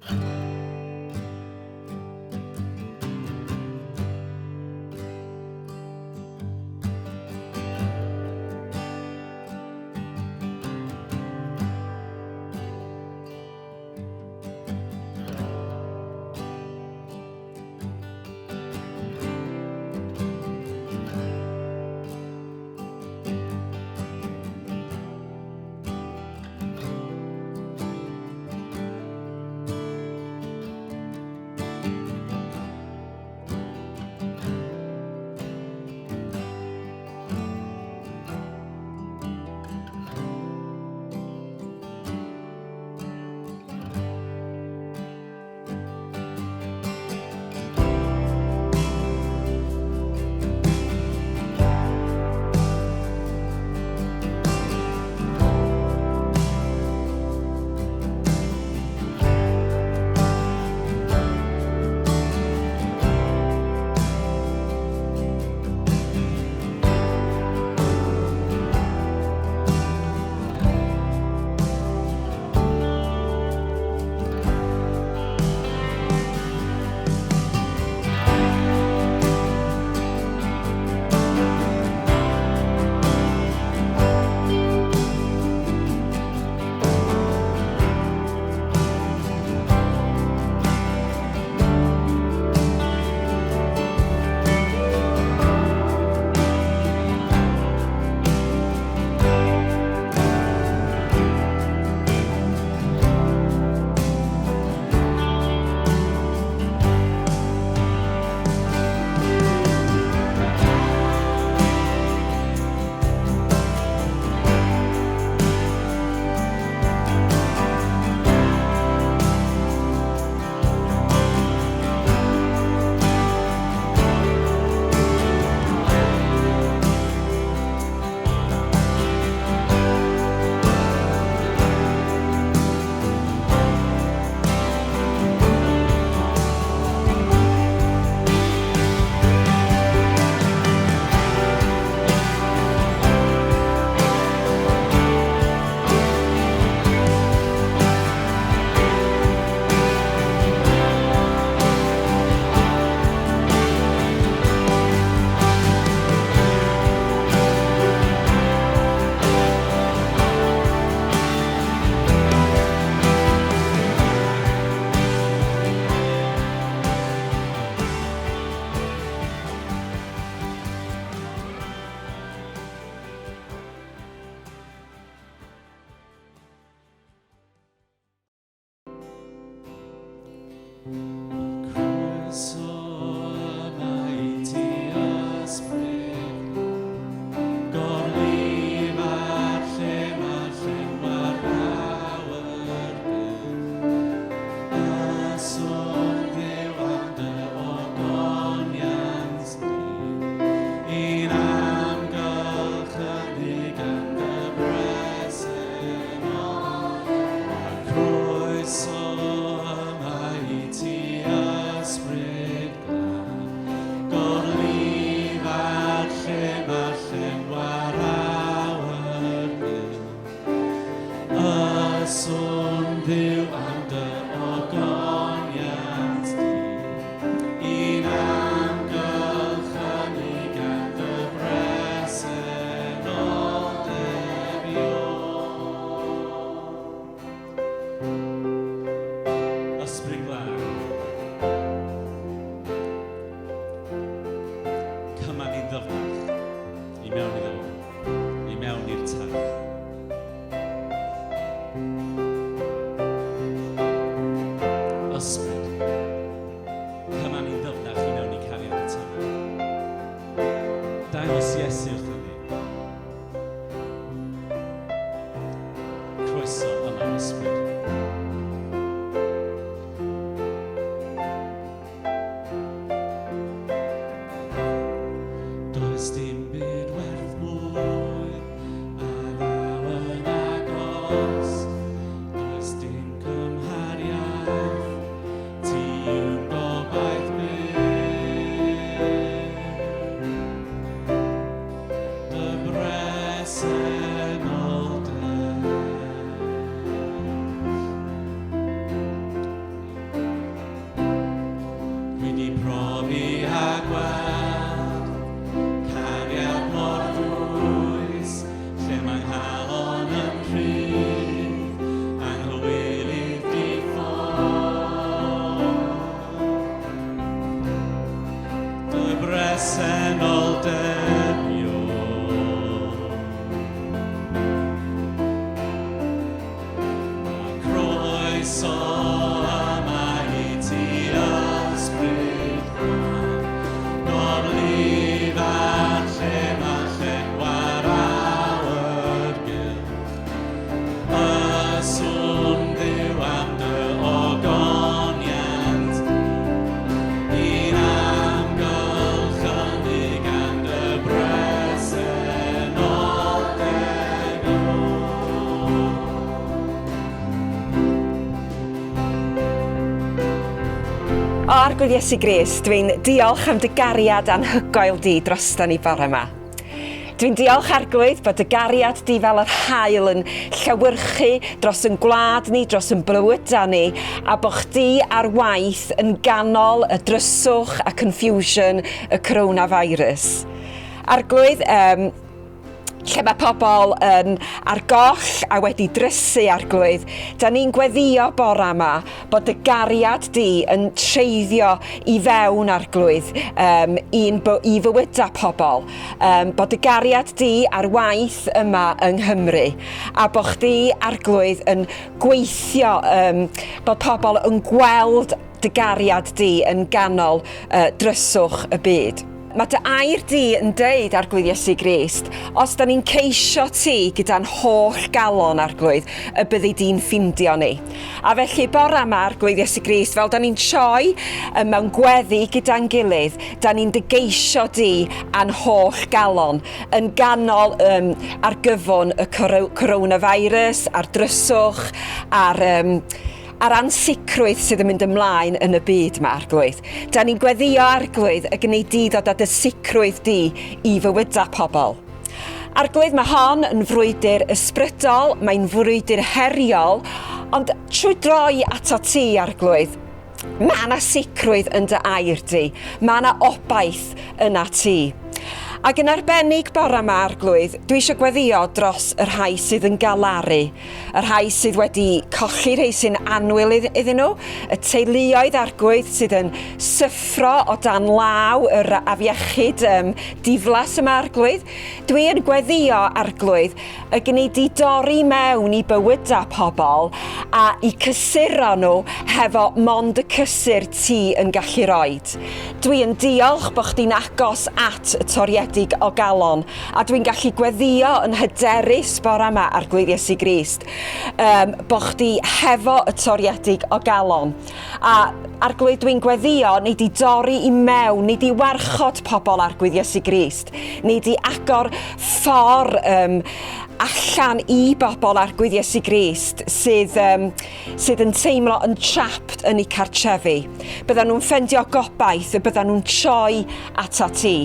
I mewn i'r tân. O Arglwydd Iesu Grist, dwi'n diolch am dy gariad anhygoel di drosta ni bore yma. Dwi'n diolch Arglwydd bod dy gariad di fel yr haul yn llewyrchu dros yn gwlad ni, dros yn bywydau ni, a bod chdi ar waith yn ganol y dryswch a confusion y coronavirus. Arglwydd, um, lle mae pobl yn ar goll a wedi drysu arglwydd, da ni'n gweddio bora yma bod dy gariad di yn treiddio i fewn arglwydd um, i'n, i fywydau pobl, um, bod dy gariad di ar waith yma yng Nghymru a bod chdi arglwydd yn gweithio, um, bod pobl yn gweld dy gariad di yn ganol uh, dryswch y byd. Mae dy air di yn deud, Arglwydd Iesu Grist, os da ni'n ceisio ti gyda'n holl galon, Arglwydd, y byddi di'n ffindio ni. A felly bora yma, Arglwydd Iesu Grist, fel da ni'n troi mewn gweddi gyda'n gilydd, da ni'n dy geisio di a'n holl galon, yn ganol um, argyfwng y coronavirus, a'r dryswch, a'r um, a'r ansicrwydd sydd yn mynd ymlaen yn y byd yma, Arglwydd. Da ni'n gweddio, Arglwydd, y gwneud di ddod â dy sicrwydd di i fywydau pobl. Arglwydd, mae hon yn frwydr ysbrydol, mae'n frwydr heriol, ond trwy droi ato ti, Arglwydd, mae yna sicrwydd yn dy air di, mae yna obaith yna ti. Ac yn arbennig bore yma, Arglwydd, dwi eisiau gweddio dros y rhai sydd yn galaru, y rhai sydd wedi colli rhai sy'n annwyl iddyn nhw, y teuluoedd arglwydd sydd yn syffro o dan law yr afiechyd um, diflas yma arglwydd. Dwi yn gweddio arglwydd y gwneud di dorri mewn i bywydau pobl a i cysuro nhw hefo mond y cysur ti yn gallu roed. Dwi yn diolch bod chdi'n agos at y toriedig o galon A dwi'n gallu gweddio yn hyderus bore yma Arglwydd Iesu Grist, um, bo chdi hefo y toriedig o galon. A Arglwydd, dwi'n gweddio, nei di dorri i mewn, nei di warchod pobl Arglwydd Iesu Grist, nei di agor ffordd um, allan i bobl Arglwydd Iesu Grist sydd, um, sydd yn teimlo yn trapped yn eu cartrefi. Byddan nhw'n ffendio gobaith y byddan nhw'n troi ata ti.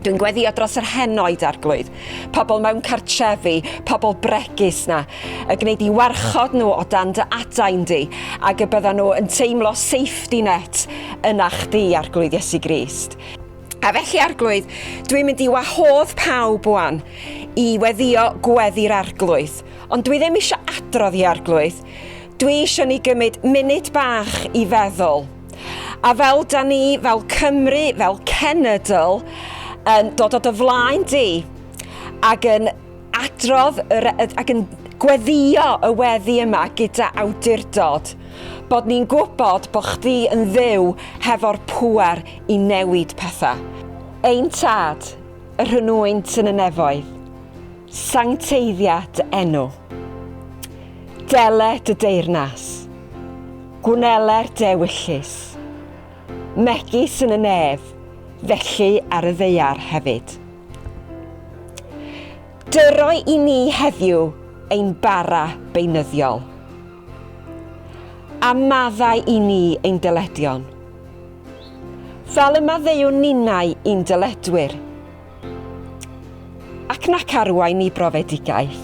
Dwi'n gweddio dros yr henoed, Arglwydd. Pobl mewn cartrefi, pobl bregus na, y gwneud i warchod nhw o dan dy adain di, ac y byddan nhw yn teimlo safety net yna chdi, Arglwydd Iesu Grist. A felly, Arglwydd, dwi'n mynd i wahodd pawb wan i weddio gweddi'r Arglwydd. Ond dwi ddim eisiau adrodd i Arglwydd. Dwi eisiau ni gymryd munud bach i feddwl. A fel da ni, fel Cymru, fel cenedl, yn dod o dy flaen di ac yn adrodd yr, ac yn gweddio y weddi yma gyda awdurdod, bod ni'n gwybod bod chdi yn ddiw hefo'r pŵer i newid pethau. Ein tad, yr hwnnwynt yn y nefoedd, sancteiddia dy enw. Dele dy deyrnas. Gwneler dewyllys. Megis yn y nef, felly ar y ddaear hefyd. Dyroi i ni heddiw ein bara beunyddiol. A maddau i ni ein dyledion. Fel y maddeuwn ninnau i'n dyledwyr. Ac nac arwain ni brofedigaeth.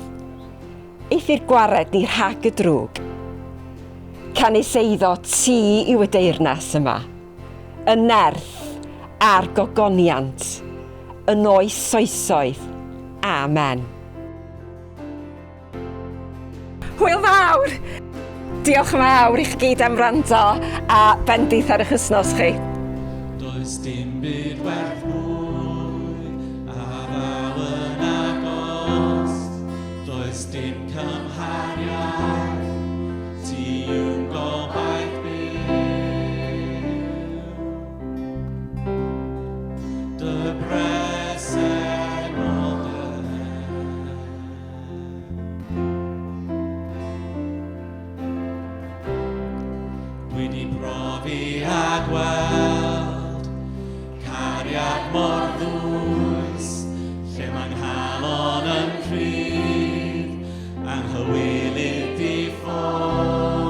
Eithr gwared ni rhag y drwg. Canys eiddo ti yw y deyrnas yma, y nerth a'r gogoniant, yn oes oesoedd. Amen. Hwyl fawr! Diolch yn fawr i chi gyd am wrando a bendith ar eich wythnos chi. Does dim byd werth mwy a ddaw yn agos. Does dim cymhariaeth, ti yw'n gobaith byw. Dy bresenoldeb. Dwi di profi a gweld cariad mor ddwys, lle mae nghalon yn rhydd, anghywilydd di ffoi.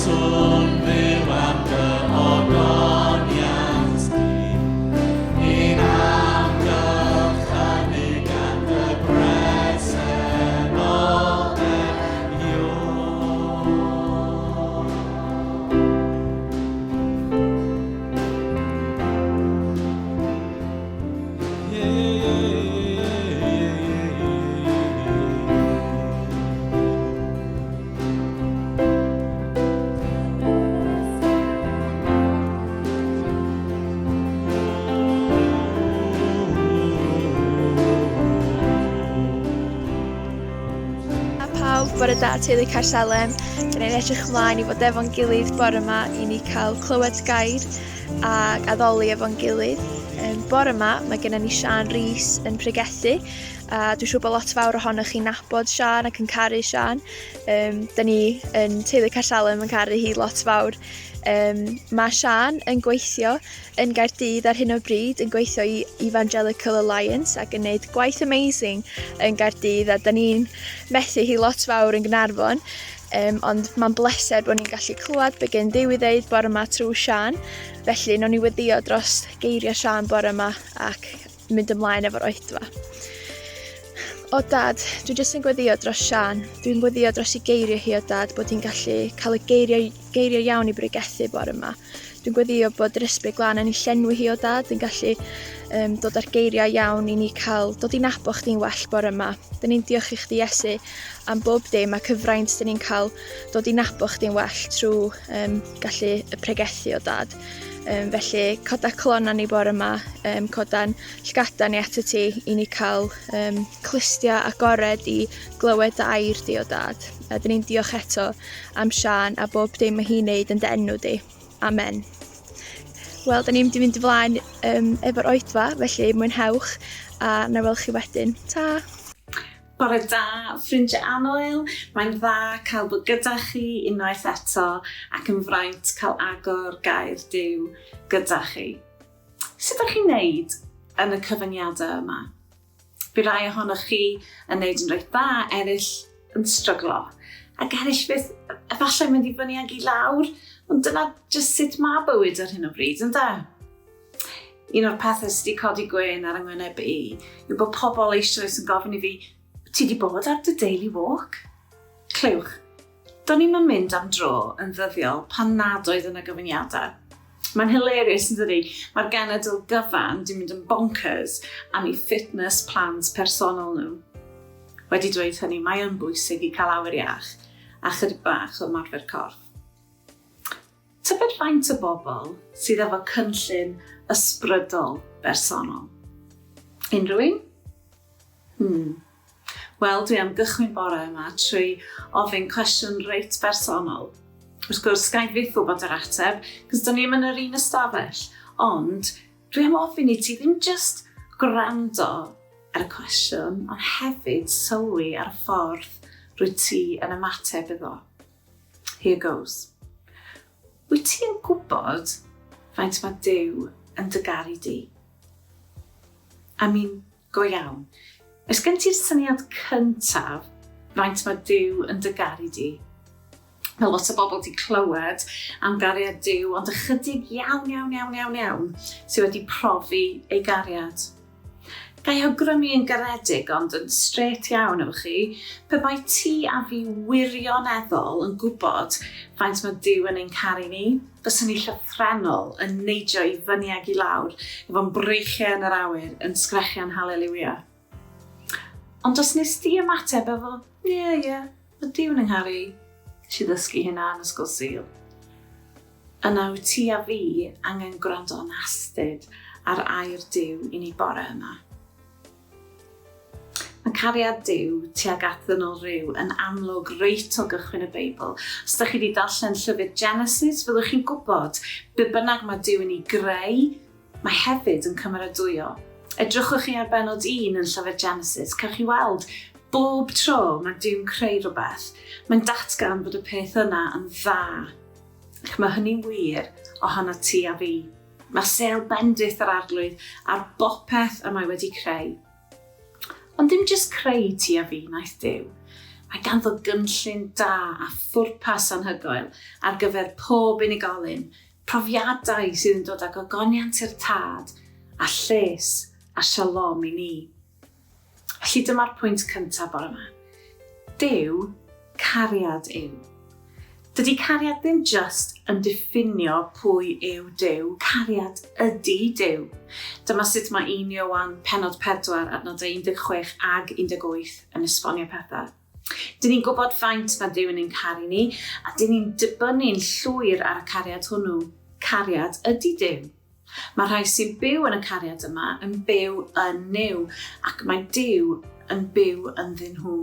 Hysbyswn Dduw am dy ogoniant di, i'n amgylchynu gan dy bresenoldeb Ion. A pawb, bore da teulu Caersalem. Dyn ni'n edrych ymlaen i fod efo'n gilydd bore yma i ni cael clywed gair ac addoli efo'n gilydd. Um, bore yma mae gennym ni Siân Rees yn pregethu a dwi'n siŵr bod lot fawr ohonoch chi'n nabod Siân ac yn caru Siân. Um, da ni yn teulu Caersalem yn caru hi lot fawr. Um, mae Siân yn gweithio yn Gaerdydd ar hyn o bryd, yn gweithio i Evangelical Alliance ac yn gwneud gwaith amazing yn Gaerdydd a da ni'n methu hi lot fawr yn Gynarfon. Um, ond mae'n bleser bod ni'n gallu clywed be gen Dduw i ddeud bore yma trwy Siân. Felly, nawn ni weddio dros geiriau Siân bore yma ac mynd ymlaen efo'r oedfa. O dad, dwi jyst yn gweddio dros Siân. Dwi'n gweddio dros i geiriau hi o dad bod hi'n gallu cael y geiriau, geiriau iawn i bregethu bore yma. Dwi'n gweddio bod yr ysbryd glân yn ei llenwi hi o dad, yn gallu um, dod â'r geiriau iawn i ni cael dod i nabo chdi'n well bore yma. Dyn ni'n diolch i chdi Iesu am bob dim a cyfraint dyn ni'n cael dod i nabo chdi'n well trwy um, gallu y pregethu o dad. Um, felly, coda clona ni bore yma, um, coda'n llgada ni at y ti i ni cael um, clustia agored i glywed dy air di o dad. A dyn ni'n diolch eto am Siân a bob dim mae hi'n neud yn dy enw di. Amen. Wel, da ni'n mynd i fynd i flaen um, efo'r oedfa, felly mwynhewch a na welch chi wedyn. Ta! Bore da, ffrindiau annwyl. Mae'n dda cael bod gyda chi unwaith eto ac yn fraint cael agor gair Duw gyda chi. Sut ydych chi'n neud yn y cyfyngiadau yma? Fi rai ohonoch chi yn neud yn reit dda, eraill yn stryglo. Ac eraill fyth, efallai mynd i fyny ag i lawr, ond dyna jyst sut mae bywyd ar hyn o bryd, ynde? Un o'r pethau sydd wedi codi gwên ar yngwyneb i yw bod pobl eisoes yn gofyn i fi, ti wedi bod ar dy daily walk? Clywch, do'n i'm yn mynd am dro yn ddyddiol pan nad oedd yna gyfyngiadau. Mae'n hilarious yn dydi? Mae'r genedl gyfan di mynd yn bonkers am eu fitness plans personol nhw. Wedi dweud hynny, mae yn bwysig i cael awyr iach a chydig bach o ymarfer corff. Tybed faint o bobl sydd efo cynllun ysbrydol bersonol? Unrhyw un? Hmm. Wel, dwi am gychwyn bore yma trwy ofyn cwestiwn reit bersonol. Wrth gwrs, ga i fyth wybod yr ateb, cos do'n i'm yn yr un ystafell, ond dwi am ofyn i ti ddim jyst gwrando ar y cwestiwn, ond hefyd sylwi ar y ffordd rwyt ti yn ymateb iddo. Here goes. Wyt ti yn gwybod faint mae Duw yn dy garu di? I mean, go iawn. Oes gen ti'r syniad cyntaf faint mae Duw yn dy garu di? Mae lot o bobl wedi clywed am gariad Duw, ond ychydig iawn, iawn, iawn, iawn, iawn sydd wedi profi ei gariad. Ga i awgrymu yn garedig ond yn strêt iawn efo chi, pe bai ti a fi wirioneddol yn gwybod faint mae Duw yn ein caru ni, fyswn ni llythrennol yn neidio i fyny ag i lawr efo'n breichiau yn yr awyr yn sgrechian haleliwia. Ond os nes di ymateb efo, ie, yeah, ie, yeah, mae Duw yn 'y ngharu i, nes i ddysgu hynna yn Ysgol Sul. Yna wyt ti a fi angen gwrando yn astud ar air Duw i ni bore yma. Mae cariad Duw tuag at ddynol rhyw yn amlwg reit o gychwyn y Beibl. Os ydych chi wedi darllen llyfr Genesis, fyddwch chi'n gwybod be bynnag mae Duw yn ei greu, mae hefyd yn cymeradwyo. Edrychwch chi ar bennod 1 yn llyfr Genesis, cewch chi weld bob tro mae Duw'n creu rhywbeth, mae'n datgan bod y peth yna yn dda. Ac mae hynny'n wir ohonot ti a fi. Mae sêl bendith yr Arglwydd ar bopeth y mae wedi creu. Ond dim jyst creu ti a fi wnaeth Duw. Mae ganddo gynllun da a phwrpas anhygoel ar gyfer pob unigolyn, profiadau sydd yn dod â gogoniant i'r Tad a lles a shalom i ni. Felly dyma'r pwynt cyntaf bore yma. Duw, cariad yw. Dydy cariad ddim just yn diffinio pwy yw Duw, cariad ydy Duw. Dyma sut mae 1 Ioan pennod 4 adnodau 16 ag 18 yn esbonio pethau. Dyn ni'n gwybod faint mae Duw yn ein caru ni, a dyn ni'n dibynnu'n llwyr ar y cariad hwnnw. Cariad ydy Duw. Mae rhai sy'n byw yn y cariad yma yn byw yn Nuw, ac mae Duw yn byw ynddyn nhw.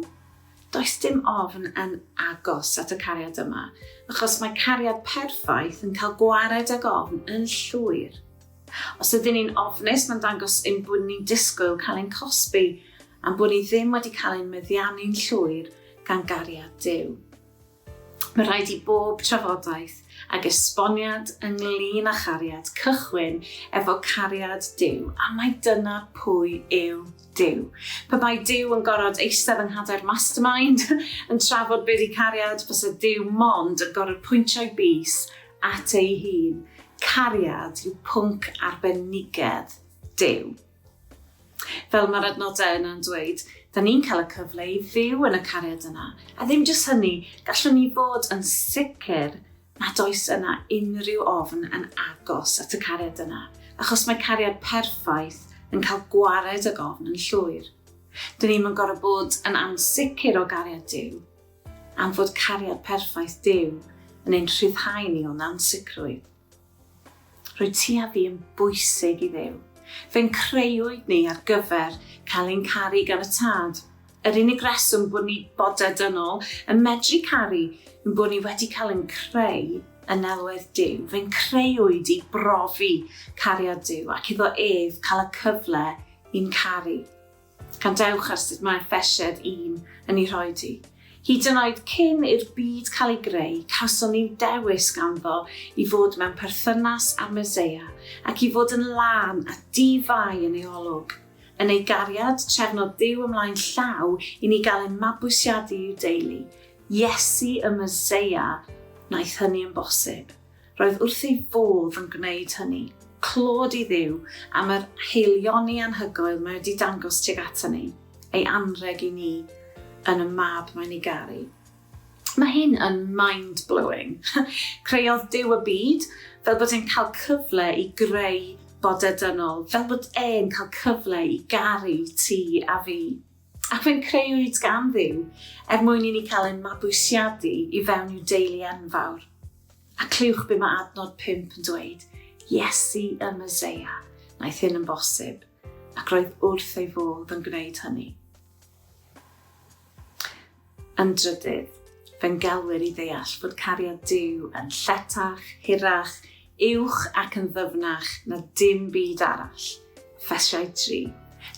Does dim ofn yn agos at y cariad yma, achos mae cariad perffaith yn cael gwared ag ofn yn llwyr. Os ydyn ni'n ofnus, mae'n dangos ein bod ni'n disgwyl cael ein cosbi, a'n bod ni ddim wedi cael ein meddiannu'n llwyr gan gariad Duw. Mae rhaid i bob trafodaeth ag esboniad ynglyn â chariad cychwyn efo cariad Duw, a mai dyna pwy yw Duw. Pe bai Duw yn gorfod eistedd yng nghadair Mastermind yn trafod be di cariad, fysa Duw mond yn gorfod pwyntio'i bys at ei hun. Cariad yw pwnc arbenigedd Duw. Fel mae'r adnodau yna'n dweud, da ni'n cael y cyfle i fyw yn y cariad yna. A ddim jyst hynny, gallwn ni fod yn sicr nad oes yna unrhyw ofn yn agos at y cariad yna, achos mae cariad perffaith yn cael gwared ag ofn yn llwyr. Dyn ni'm yn gorfod bod yn ansicr o gariad Duw, am fod cariad perffaith Duw yn ein rhyddhau ni o'n ansicrwydd. Rwyt ti a fi yn bwysig i Dduw. Fe'n creuwyd ni ar gyfer cael ein caru gan y Tad. Yr unig reswm bod ni bodau dynol yn medru caru yw bod ni wedi cael ein creu yn nelwedd Duw. Fe'n creuwyd i brofi cariad Duw ac iddo ef cael y cyfle i'n caru. Gwrandewch ar sut mae Effesiaid 1 yn ei rhoi di. Hyd yn oed cyn i'r byd cael ei greu, cawson ni'n dewis ganddo i fod mewn perthynas â'r Meseia ac i fod yn lân a di-fai yn ei olwg. Yn ei gariad, trefnodd Duw ymlaen llaw i ni gael ein mabwysiadu i'w deulu. Iesu y Meseia wnaeth hynny yn bosib. Roedd wrth ei fodd yn gwneud hynny. Clod i Dduw am yr haelioni anhygoel mae wedi dangos tuag ata ni, ei anrheg i ni yn y mab mae'n ei garu. Mae hyn yn mind-blowing. Creodd Duw y byd fel bod e'n cael cyfle i greu bodau dynol, fel bod e'n cael cyfle i garu ti a fi. Ac fe'n creuwyd gan Dduw er mwyn i ni cael ein mabwysiadu i fewn i'w deulu enfawr. A clywch be mae adnod 5 yn dweud, Iesu y Meseia, wnaeth hyn yn bosib, ac roedd wrth ei fodd yn gwneud hynny. Yn drydydd, fe'n gelwir i ddeall fod cariad Duw yn lletach, hirach, uwch ac yn ddyfnach na dim byd arall. Effesiaid 3.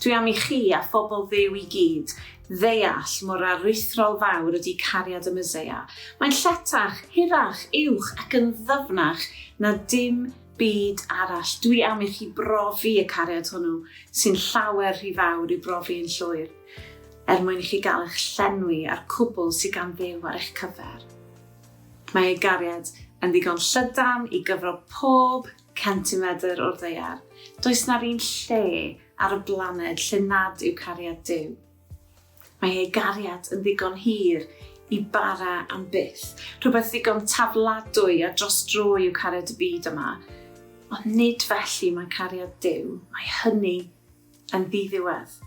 Dwi am i chi a phobl Dduw i gyd ddeall mor aruthrol fawr ydy cariad y Meseia. Mae'n lletach, hirach, uwch ac yn ddyfnach na dim byd arall. Dwi am i chi brofi y cariad hwnnw sy'n llawer rhy fawr i'w brofi yn llwyr, er mwyn i chi gael eich llenwi â'r cwbl sydd gan Dduw ar eich cyfer. Mae ei gariad yn ddigon llydan i gyfro pob centimedr o'r ddaear. Does na'r un lle ar y blaned lle nad yw cariad Duw. Mae ei gariad yn ddigon hir i bara am byth. Rhywbeth ddigon tafladwy a dros dro yw cariad y byd yma. Ond nid felly mae cariad Duw. Mae hynny yn ddiddiwedd.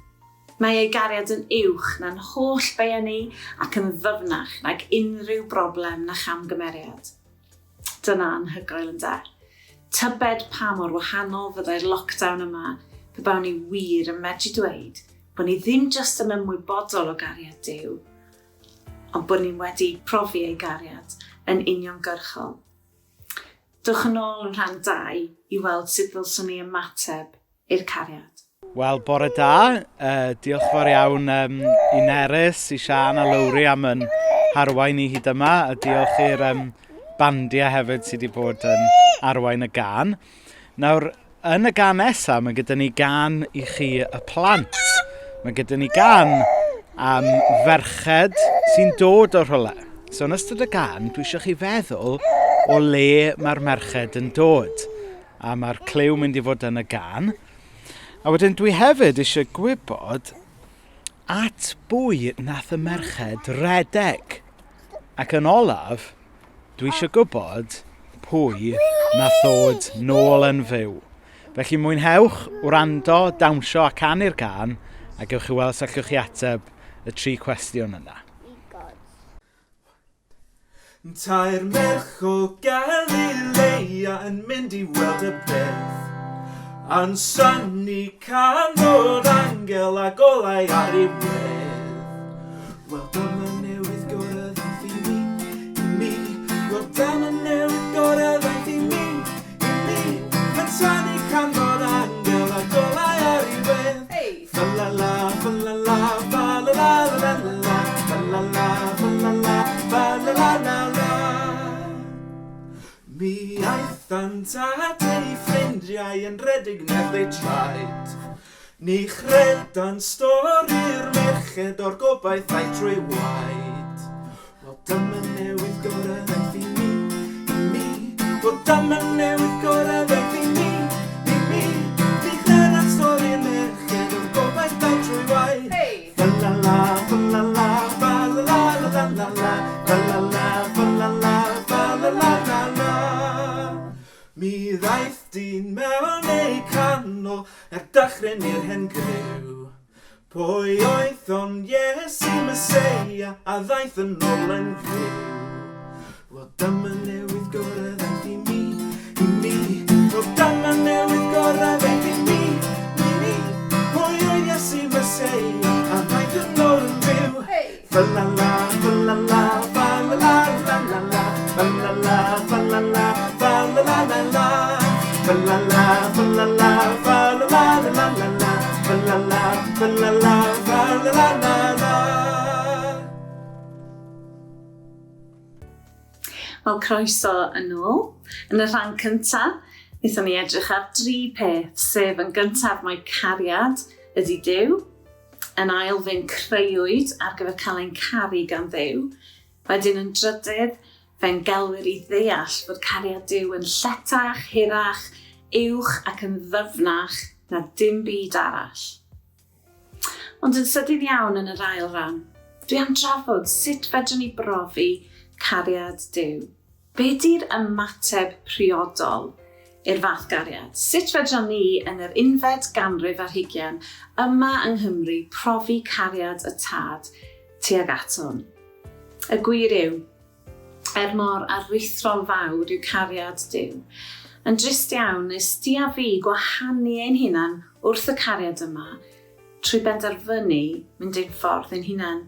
Mae ei gariad yn uwch na'n holl beia ni ac yn ddyfnach nag unrhyw broblem na chamgymeriad. Dyna anhygoel ynde? Tybed pa mor wahanol fyddai'r lockdown yma pe bawn ni wir yn medru dweud bod ni ddim jyst yn ymwybodol o gariad Duw, ond bod ni wedi profi ei gariad yn uniongyrchol. Dewch yn ôl yn rhan 2 i weld sut ddylswn ni ymateb i'r cariad. Wel, bore da. Diolch fawr iawn i Nerys, i Siân a Lowri am yn harwain i hyd yma, a diolch i'r bandiau hefyd sydd wedi bod yn arwain y gân. Nawr, yn y gân nesaf, mae gyda ni gân i chi y plant. Mae gyda ni gân am ferched sy'n dod o rhywle. So yn ystod y gan, dwi eisiau chi feddwl o le mae'r merched yn dod. A mae'r cliw mynd i fod yn y gan. A wedyn dwi hefyd eisiau gwybod at bwy nath y merched redeg. Ac yn olaf, dwi eisiau gwybod pwy nath ddod nôl yn fyw. Felly mwynhewch wrando, dawnsio a canu'r gan, a gewch chi weld os allwch chi ateb y tri cwestiwn yna. Tair merch o Galilea yn mynd i weld y bedd. A'n synnu can fod angel a golau ar ei wedd. Wel dyma newydd gorau ddaeth i mi, i mi. Wel dyma newydd gorau ddaeth i mi, i mi. Yn synnu can fod angel a golau ar ei wedd. Fa la la, fa la la, fa la la la la la, fa la la, fa la la, fa la la la la. Mi aethant at eu ffrindiau yn rhedeg nerth eu traed. Ni chredant stori'r merched o'r gobaith aeth trwy waed. Wel dyma newydd gorau ddaeth i mi, i mi. Wel dyma newydd gorau ddaeth i mi, i mi. Ni chredant stori'r merched o'r gobaith aeth trwy waed. Fa la la, fa la la, fa la la la la la la, fa la la, fa la la, fa la la la la. Mi ddaeth dyn mewn eu canol er dychryn i'r hen griw. Pwy oedd ond Iesu Meseia a ddaeth yn ôl yn fyw. Wel dyma newydd gorau ddaeth i mi, i mi. Wel dyma newydd gorau ddaeth i mi, i mi. Pwy oedd Iesu Meseia a ddaeth yn ôl yn fyw. Fa la la, fa la la, fa la la la la la, fa la la, fa la la, fa la la la la. Fa la la, fa la la, fa la la la la la la, fa la la, fa la la, fa la la la la. Wel, croeso yn ôl. Yn y rhan cyntaf, wnaethon ni edrych ar dri peth, sef yn gyntaf mae cariad ydy Duw, yn ail fe'n creuwyd ar gyfer cael ein caru gan Dduw, wedyn yn drydydd, fe'n gelwir i ddeall fod cariad Duw yn lletach, hirach, uwch ac yn ddyfnach na dim byd arall. Ond yn sydyn iawn yn yr ail ran, dwi am drafod sut fedrwn ni brofi cariad Duw. Be di'r ymateb priodol i'r fath gariad? Sut fedrwn ni yn yr unfed ganrif ar hugain yma yng Nghymru profi cariad y Tad tuag aton? Y gwir yw, er mor aruthrol fawr yw cariad Duw, yn drist iawn nes di a fi gwahanu ein hunan wrth y cariad yma trwy benderfynu mynd ein ffordd ein hunan.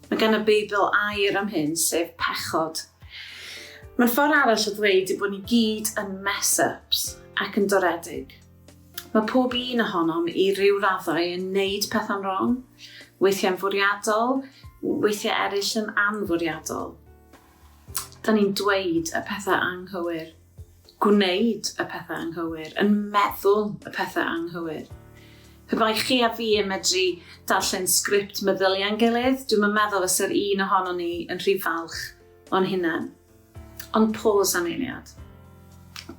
Mae gan y Beibl air am hyn, sef pechod. Mae'n ffordd arall o ddweud ei bod ni gyd yn mess-ups ac yn doredig. Mae pob un ohonom i ryw raddau yn neud pethau'n wrong, weithiau'n fwriadol, weithiau eraill yn anfwriadol. Da ni'n dweud y pethau anghywir, gwneud y pethau anghywir, yn meddwl y pethau anghywir. Pe bai chi a fi yn medru darllen sgript meddyliau'n gilydd, dwi'm yn meddwl fysa'r un ohonon ni yn rhy falch o'n hunain. Ond pause am eiliad.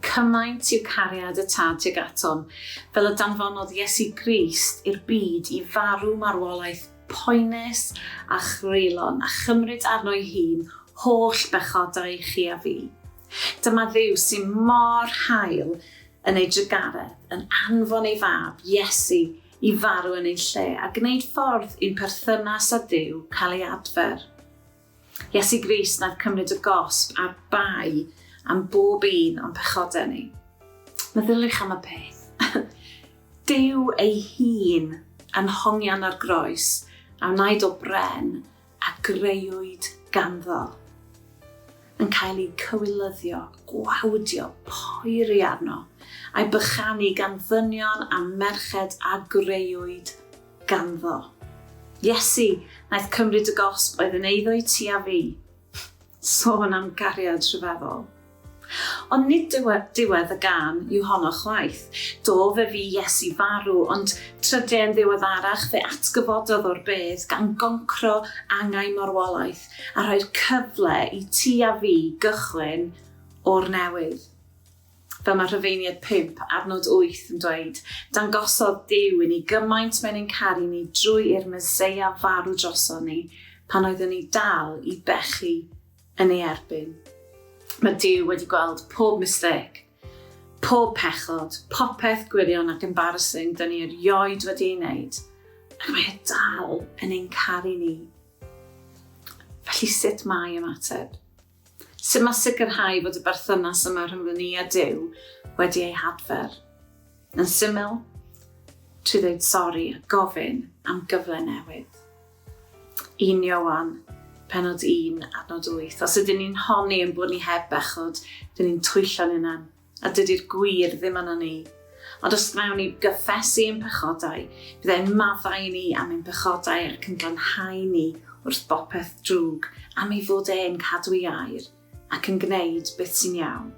Cymaint yw cariad y Tad tuag atom, fel y danfonodd Iesu Grist i'r byd i farw marwolaeth poenus a chreulon a chymryd arno'i hun holl bechodau chi a fi. Dyma Dduw sy'n mor hael yn ei drugaredd, yn anfon ei fab, Iesu, i farw yn ein lle a gwneud ffordd i'n perthynas â Duw cael ei adfer. Iesu Grist naeth cymryd y gosb a'r bai am bob un o'n pechodau ni. Meddyliwch am y peth. Duw ei hun yn hongian ar groes a wnaed o bren a greuwyd ganddo, yn cael ei cywilyddio, gwawdio, poeri arno, a'i bychanu gan ddynion a merched a greuwyd ganddo. Iesu wnaeth cymryd y gosb oedd yn eiddo i ti a fi. Sôn am gariad rhyfeddol. Ond nid diwedd y gân yw honno chwaith. Do, fe fu Iesu farw, ond trydiau yn ddiweddarach fe atgyfododd o'r bedd gan goncro angau marwolaeth a rhoi'r cyfle i ti a fi gychwyn o'r newydd. Fel mae Rhufeiniaid 5, adnod 8 yn dweud, dangosodd Duw i ni gymaint mae'n ein caru ni drwy i'r Meseia farw droson ni pan oeddwn ni dal i bechu yn ei erbyn. Mae Duw wedi gweld pob mistake, pob pechod, popeth gwirion ac embarrassing dyn ni erioed wedi ei wneud, ac mae e dal yn ein caru ni. Felly sut mae ymateb? Sut mae sicrhau fod y berthynas yma rhwngddyn ni a Duw wedi ei hadfer? Yn syml, trwy ddweud sori a gofyn am gyfle newydd. 1 Ioan, pennod 1, adnod 8. Os ydyn ni'n honni ein bod ni heb bechod, dyn ni'n twyllo'n hunan, a dydy'r gwir ddim yno ni. Ond os gwnawn ni gyffesu ein pechodau, bydd e'n maddau i ni am ein pechodau ac yn glanhau ni wrth bopeth drwg am ei fod e'n cadw ei air ac yn gwneud beth sy'n iawn.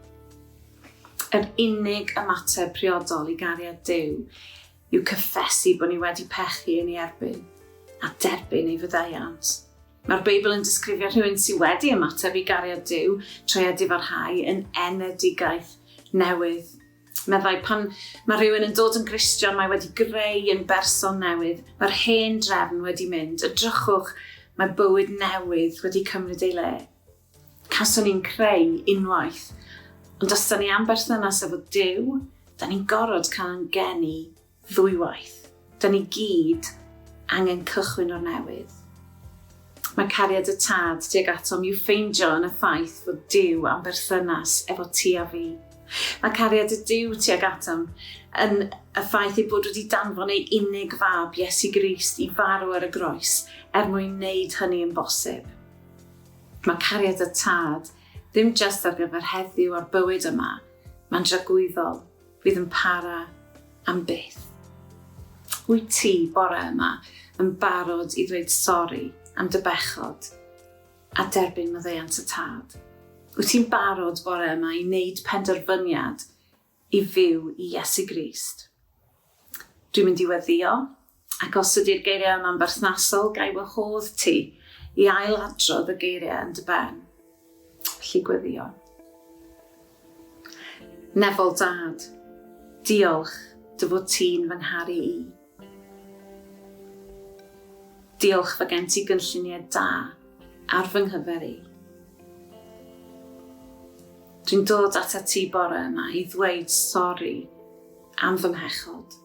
Yr unig ymateb priodol i gariad Duw yw cyffesu bod ni wedi pechu yn ei erbyn a derbyn ei faddeuant. Mae'r Beibl yn disgrifio rhywun sydd wedi ymateb i gariad Duw trwy edifarhau yn enedigaeth newydd. Meddai, pan mae rhywun yn dod yn Gristion, mae wedi greu yn berson newydd. Mae'r hen drefn wedi mynd. Edrychwch, mae bywyd newydd wedi cymryd ei le. Cawson ni'n creu unwaith. Ond os da ni am berthynas efo Duw, da ni'n gorfod cael ein geni ddwywaith. Da ni gyd angen cychwyn o'r newydd. Mae cariad y Tad tuag atom i'w ffeindio yn y ffaith fod Duw am berthynas efo ti a fi. Mae cariad y Duw tuag atom yn y ffaith ei bod wedi danfon ei unig fab, Iesu Grist, i farw ar y groes er mwyn wneud hynny yn bosib. Mae cariad y Tad ddim jyst ar gyfer heddiw a'r bywyd yma, mae'n dragwyddol, fydd yn para am byth. Wyt ti, bore yma, yn barod i ddweud sori am dy bechod a derbyn maddeuant y Tad? Wyt ti'n barod bore yma i wneud penderfyniad i fyw i Iesu Grist? Dwi'n mynd i weddïo, ac os ydy'r geiriau yma'n berthnasol, ga i wahodd ti i ailadrodd y geiriau yn dy ben. Felly gweddïo. Nefol Dad, diolch dy fod ti'n fy ngharu i. Diolch fod gen ti gynlluniau da ar fy nghyfer i. Dwi'n dod atat ti bore yma i ddweud sori am fy mhechod.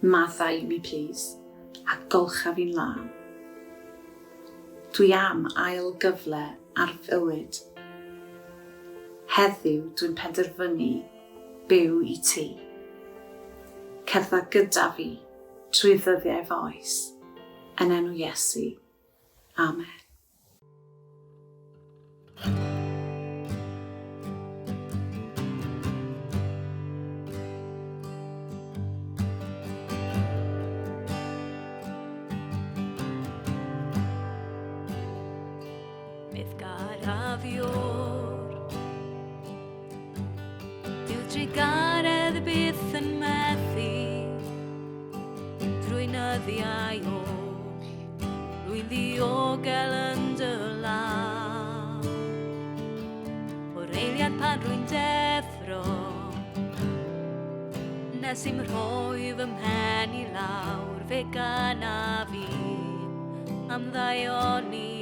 Maddau i mi plîs, a golcha fi'n lân. Dwi am ail gyfle ar fywyd. Heddiw dwi'n penderfynu byw i ti. Cerdda gyda fi trwy ddyddiau f'oes. Yn enw Iesu. Amen. Beth garaf ior Dyw trugaredd byth yn methu Drwy nyddiau oll Rwy'n ddiogel yn dy law. O'r eiliad pan rwy'n deffro, nes i'm rhoi fy mhen i lawr, fe ganaf i am ddaioni.